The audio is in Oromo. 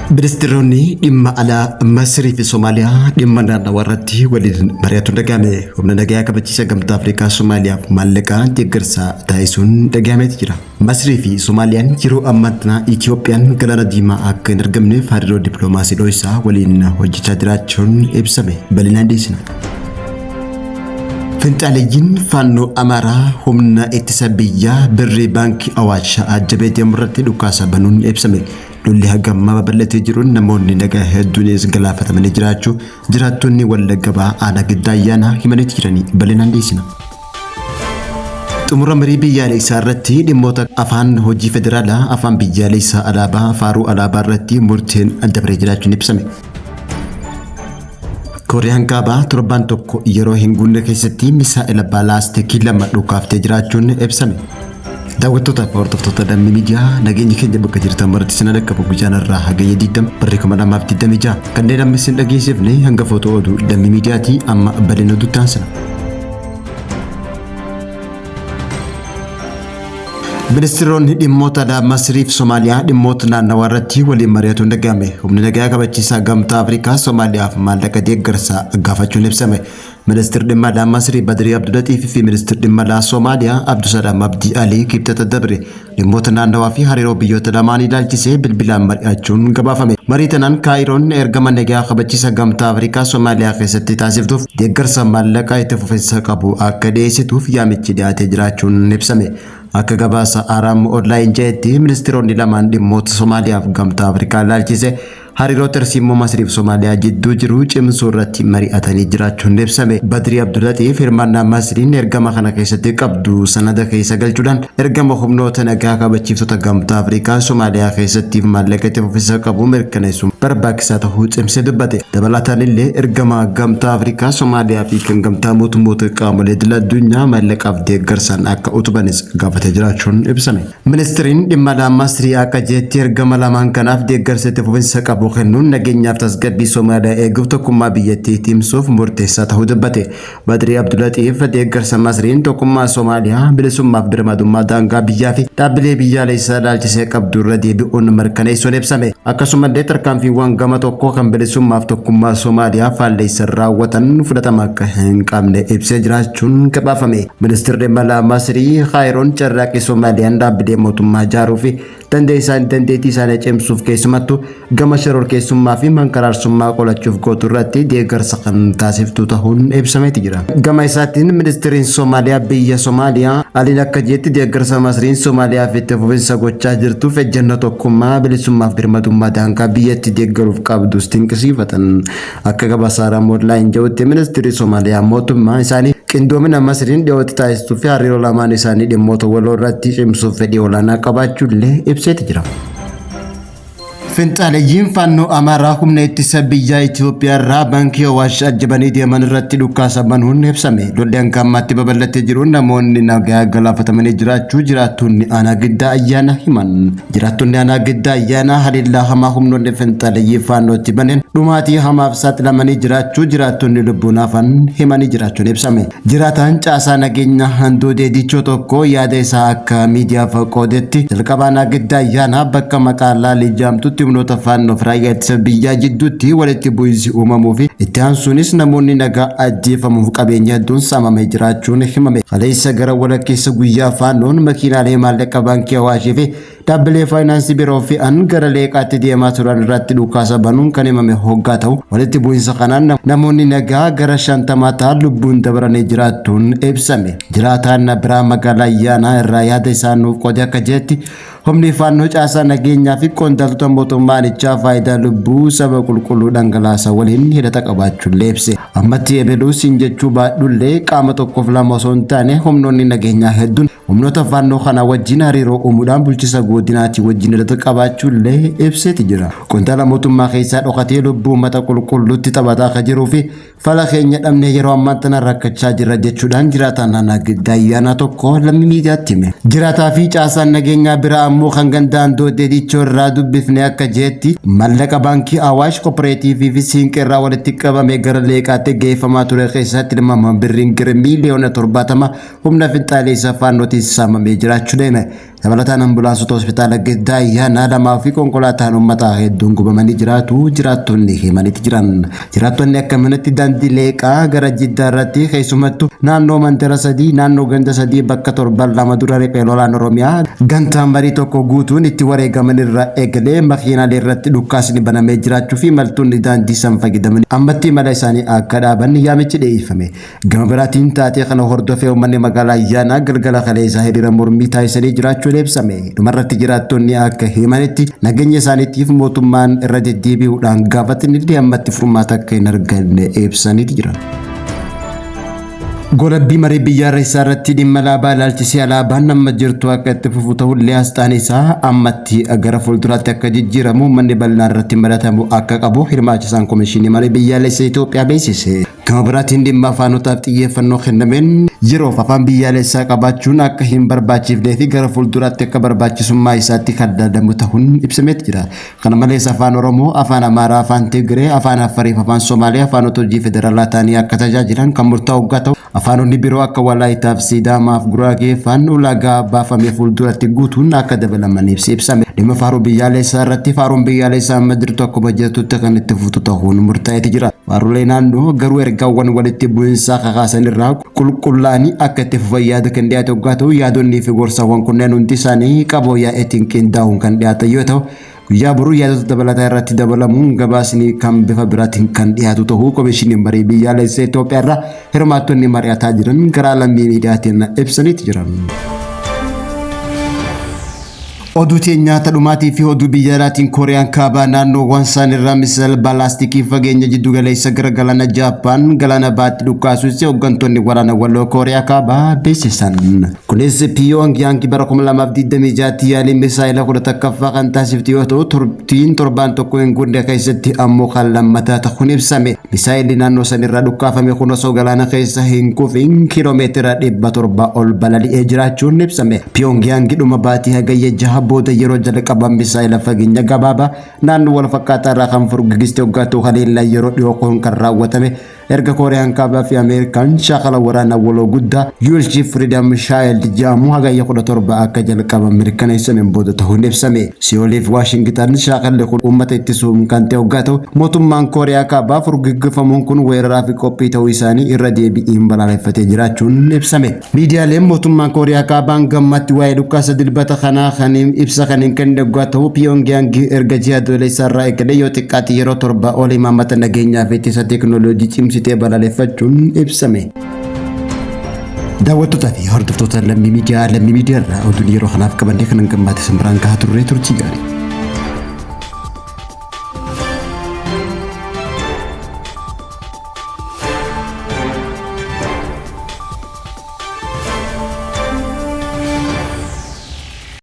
Ministeeronni dhimma alaa Masirii fi Somaaliyaa dhimma naannawaa irratti waliin mari'atuun dhagahame. Humna nagayaa kabachiisa Gamtaa Afrikaa Somaaliyaaf maallaqa deeggarsa taasisuun dhagahameeti jira. Masirii fi Somaaliyaan yeroo ammaa tana Itoophiyaan galaana diimaa akka hin argamneef hariiroo dippiloomaasii dho'isaa waliin hojjechaa jiraachuun ibsame. Bal'inaan dhiyeessina. Finxaaleyyiin Faannoo Amaaraa humna ittisa biyyaa birrii baankii Awaash ajjabee deemu irratti dhukaasa banuun ibsame. Lolli haga ammaa babal'atee jiruun namoonni nagaa hedduunis galaafatamanii jiraachuu jiraattonni Wallagga Bahaa aanaa Giddaa Ayyaanaa himaniiti jiranii bal'inaan dhiyeessina. Xumura marii biyyaalessaa irratti dhimmoota afaan hojii federaalaa, afaan biyyaalessaa, alaabaa, faaruu alaabaa irratti murteen dabaree jiraachuun ibsame. Kooriyaan Kaabaa torbaan tokko yeroo hin guunne keessatti misaa'ela baalaastikii 2 dhukaaftee jiraachuun ibsame. Daawwattoota fi hordoftoota Lammii Miidiyaa, nageenyi keenya bakka jirtan maratti isin dhaqqabu. Guyyaan irraa Hagayya 20 barri 2026 kanneen amma isin dhageessifne hangafoota oduu Lammii Miidiyaatii, amma bal'ina oduutti aansina. Ministeeronni dhimmoota alaa Masrii fi Somaaliyaa dhimmoota naannawaa irratti waliin mari'atuun dhagahame. Humni nagaa kabachiisaa Gamtaa Afrikaa Somaaliyaaf maallaqa deeggarsaa gaafachuun ibsame. Ministeerri dhimma alaa Masrii Badrii Abdulatiif fi ministeerri dhimma alaa Somaaliyaa Abdusalaam Abdii Alii Kibxata dabre dhimmoota naannawaa fi hariiroo biyyoota lamaan ilaalchisee bilbilaan mari'achuun gabaafame. Marii tanaan Kaayiroon ergama nagaa kabachiisa Gamtaa Afrikaa Somaaliyaa keessatti taasiftuuf deeggarsa maallaqaa itti fufinsa qabu akka dhiyeessituuf yaamichi dhiyaatee jiraachuun ibsame. Akka gabaasa Ahram Online jedhetti, ministeeronni lamaan dhimmoota Somaaliyaaf Gamtaa Afrikaa ilaalchise hariiroo tarsiimoo Masriif Somaaliyaa jidduu jiru cimsuu irratti mari'atanii jiraachuun ibsame. Badrii Abdulatiif hirmaannaa Masriin ergama kana keessatti qabdu sanada keessa galchuudhaan ergama humnoota nagaa kabachiiftota Gamtaa Afrikaa Somaaliyaa keessattiif maallaqa itti fufinsa qabu mirkaneessuun barbaachisaa ta'uu cimsee dubbate. Dabalataan illee ergama Gamtaa Afrikaa Somaaliyaa fi kan Gamtaa Mootummoota qaamolee idil addunyaa maallaqaaf deeggarsaan akka utubanis gaafatee jiraachuun ibsame. Ministiriin dhimma alaa Masrii akka jeetti, ergama lamaan kanaaf deeggarsa itti fufinsa qabu kennuun nageenyaaf tasgabbii Somaaliyaa eeguuf, tokkummaa biyyattii cimsuuf murteessaa ta'uu dubbate. Badrii Abdulatiif deeggarsa Masriin tokkummaa Somaaliyaa, bilisummaaf birmadummaa daangaa biyyaa fi dhaabbilee biyyaalessaa ilaalchisee qabdu irra deebi'uun mirkaneessuun ibsame. Akkasumallee tarkaanfiiwwan gama tokkoo kan bilisummaaf tokkummaa Somaaliyaa faalleessan raawwatan fudhatama akka hin qabne ibsee jiraachuun gabaafame. Ministeerri dhimma alaa Masrii Kaayiroon carraaqqii Somaaliyaan dhaabbilee mootummaa ijaaruu fi dandeettii isaanii cimsuuf, keessumattuu gama shororkeessummaa fi mankaraarsummaa qolachuuf gootu irratti deeggarsa kan taasiftu ta'uun ibsameeti jira. Gama isaatiin ministeerri Somaaliyaa biyya Somaaliyaa Aliin akka jeetti, deeggarsa Masriin Somaaliyaaf itti fufinsa gochaa jirtuuf ejjennoo tokkummaa, bilisummaaf birmadummaa daangaa biyyatti deeggaruuf qabdus dinqisiifatan. Akka gabaasa Ahram Online jedhutti, ministeerri Somaaliyaa mootummaa isaanii qindoomina Masriin dhiyootti taasistuu fi hariiroo lamaan isaanii dhimmoota waloo irratti cimsuuf fedhii olaanaa qabaachuu illee ibseeti jira. Finxaaleyyiin Faannoo Amaaraa humna ittisa biyyaa Itoophiyaa irraa baankii Awaash ajjabanii deeman irratti dhukaasa banuun ibsame. Lolli hanga ammaatti babal'atee jiruun namoonni nagaa galaafatamanii jiraachuu jiraattonni aanaa Giddaa Ayyaana himan. Jiraattonni aanaa Giddaa Ayyaanaa haleellaa hamaa humnoonni finxaaleyyii Faannootti baneen dhumaatii hamaaf saaxilamanii jiraachuu jiraattonni lubbuun hafan himanii jiraachuun ibsame. Jiraataan caasaa nageenya Handoodee Dichoo tokko yaada isaa akka miidiyaaf qoodetti, jalqaba aanaa Giddaa Ayyaanaa bakka maqaa Laalii Jaamtutti humnoota Faannoof raayyaa ittisa biyyaa jidduutti walitti bu'iinsi uumamuu fi itti aansuunis namoonni nagaa ajjeefamuuf qabeenya hedduun saamamee jiraachuun himame. Kaleessa gara walakkeessa guyyaa Faannoon makiinaalee maallaqa baankii Awaashii fi dhaabbilee faayinaansii biroo fe'an gara Leeqaatti deemaa turan irratti dhukaasa banuun kan himame hoggaa ta'u, walitti bu'iinsa kanaan namoonni nagaa gara 50 ta'an lubbuun dabaranii jiraachuun ibsame. Jiraataan biraa magaalaa Ayyaanaa irraa yaada isaa nuuf qoode akka jedhetti, humni Faannoo caasaa nageenyaa fi qondaaltota mootummaa aanichaa faayidaa lubbuu saba qulqulluu dhangalaasa waliin hidhata qabaachuullee ibse. Ammatti ebeluu siin jechuu baadhullee, qaama tokkoof lama osoo hin taane humnoonni nageenyaa hedduun humnoota Faannoo kana wajjin hariiroo uumuudhaan bulchiinsa godinaatii wajjin hidhata qabaachuullee ibseeti jira. Qondaala mootummaa keessaa dhokatee lubbuu uummata qulqulluutti taphataa akka jiruu fi fala keenya dhabnee yeroo ammaa tana rakkachaa jirra jechuudhaan jiraataan naannaa Giddaa Ayyaanaa tokko Lammii Miidiyaatti hime. Jiraataa fi caasaan nageenyaa biraa ammoo kan gandaan Dooddee Dichoo irraa dubbifne akka jeetti, mallaqa baankii Awaash, Kooperaatiivii fi Siinqee irraa walitti qabamee gara Leeqaatti geeffamaa ture keessatti tilmaama birriin gara miiliyoona 70 humna finxaaleessa Faannootiin saamamee jiraachuu hime. Dabalataan ambulaansota hospitaala Giddaa Ayyaanaa lamaa fi konkolaataan uummataa hedduun gubamanii jiraatu jiraattonni himaniiti jiran. Jiraattonni akka manatti daandii Leeqaa gara Jiddaa irratti keessumattuu naannoo mandara 3 naannoo ganda 3 bakka torban 2 dura riphee lolaan Oromiyaa gantaan marii tokko guutuun itti wareegaman irraa eegalee makiinaalee irratti dhukkaasni banamee jiraachuu fi imaltoonni daandii san fayyadaman ammatti imala isaanii akka dhaaban yaamichi dhiyeeffame. Gama biraatiin taatee kana hordofee uummanni magaalaa Ayyaanaa galgala kaleessaa hiriira mormii taasisanii jiraachuun ibsame. Dhumarratti jiraattonni akka himanitti nageenya isaaniitiif mootummaan irra deddeebi'uudhaan gaafatanillee ammatti furmaata akka hin arganne ibsaniiti jiran. Golabbii marii biyyaalessaa irratti dhimma alaabaa ilaalchisee alaabaan amma jirtu akka itti fufu ta'ullee asxaan isaa ammatti gara fuulduraatti akka jijjiiramu uummanni bal'inaan irratti mari'atamu akka qabu hirmaachisaan komishinii marii biyyaalessa Itoophiyaa beeksise. Gama biraatiin dhimma afaanotaaf xiyyeeffannoo kennameen yeroof afaan biyyaalessaa qabaachuun akka hin barbaachifnee fi gara fuulduraatti akka barbaachisummaa isaatti kan ilaalamu ta'uun ibsameet jira. Kana malees afaan Oromoo, afaan Amaaraa, afaan Tigree, afaan Affarii fi afaan Somaalee afaanota hojii federaalaa ta'anii akka tajaajilan kan murtaa'u hoggaa ta'u, afaanonni biroo akka Walaayitaa fi Sidaamaa fi Guraagee faan ulaagaa baafame fuulduratti guutuun akka dabalaman ibsame. Dhimma faaruu biyyaalessaa irratti faaruun biyyaalessaa amma jirtu akkuma jirtutti kan itti fuftu ta'uun murtaa'eeti jira. Faarulee naannoo garuu ergaawwan walitti bu'insaa kakaasan irraa qulqullaa'anii akka itti fufan yaada kan dhiyaate hoggaa ta'u, yaadonnii fi gorsawwan kunneen hundi isaanii qaboo yaa'eetiin qindaa'uun kan dhiyaatan yoo ta'u, guyyaa boruu yaadota dabalataa irratti dabalamuun gabaasni kan bifa biraatiin kan dhiyaatu ta'uu Komishiniin Marii Biyyaalessa Itoophiyaa irraa hirmaattonni mari'ataa jiran karaa lammii miidiyaatiin ibsaniiti jiran. Oduu teenya ta dhumaatii fi oduu biyya alaatiin Kooriyaan Kaabaa naannoo Wansaan irraa misaayila baalaastikii fageenya jiddu galeessa gara galaana Jaappaan galaana baatti dhukkaasuu isee hooggantoonni waraana waloo Kooriyaa Kaabaa beeksisan. Kunis Piyoongyaang bara 2026tti yaalii misaayila 11ffaa kan taasifte yoo ta'u turtiin torbaan tokko hin guunne keessatti ammoo kan lammataa ta'uun ibsame. Misaayilli naannoo sanirraa dhukkaafame kun osoo galaana keessa hin kufin kiiloomeetira 700 ol balali'ee jiraachuun ibsame. Piyoongyaang dhuma baatii Hagayya 6 booda yeroo jalqaba misaayila fageenya gabaabaa naannoo wal fakkaataa irraa kan furguggiste hoggaa ta'u haleellaa yeroo dhiyoo kun kan raawwatame erga Kooriyaan Kaabaa fi Ameerikaan shaakala waraanaa waloo guddaa Ulchi Freedom Shield jedhamu Hagayya 17 akka jalqaban mirkaneessameen booda ta'uun ibsame. Siyoolii fi Waashingitan shaakalli kun uummata ittisuun kan ta'e hoggaa ta'u mootummaan Kooriyaa Kaabaa furguggifamuun kun weeraraa fi qophii ta'uu isaanii irra deebi'iin balaaleffatee jiraachuun ibsame. Miidiyaaleen mootummaan Kooriyaa Kaabaa hanga ammaatti waa'ee dhukaasa Dilbata kanaa kan ibsa kan hin kennine oggaa ta'u, Piyoongiyaang erga ji'a Adoolessaa irraa eegalee yoo xiqqaate yeroo 7 ol imaammata nageenyaa fi ittisa teeknooloojii cimsitee balaaleffachuun ibsame. Daawwattootaa fi hordoftoota Lammii Miidiyaa, Lammii Miidiyaa irraa oduun yeroo kanaaf qabannee kan hanga ammaatti isin biraan gahaa turre turtii gaarii.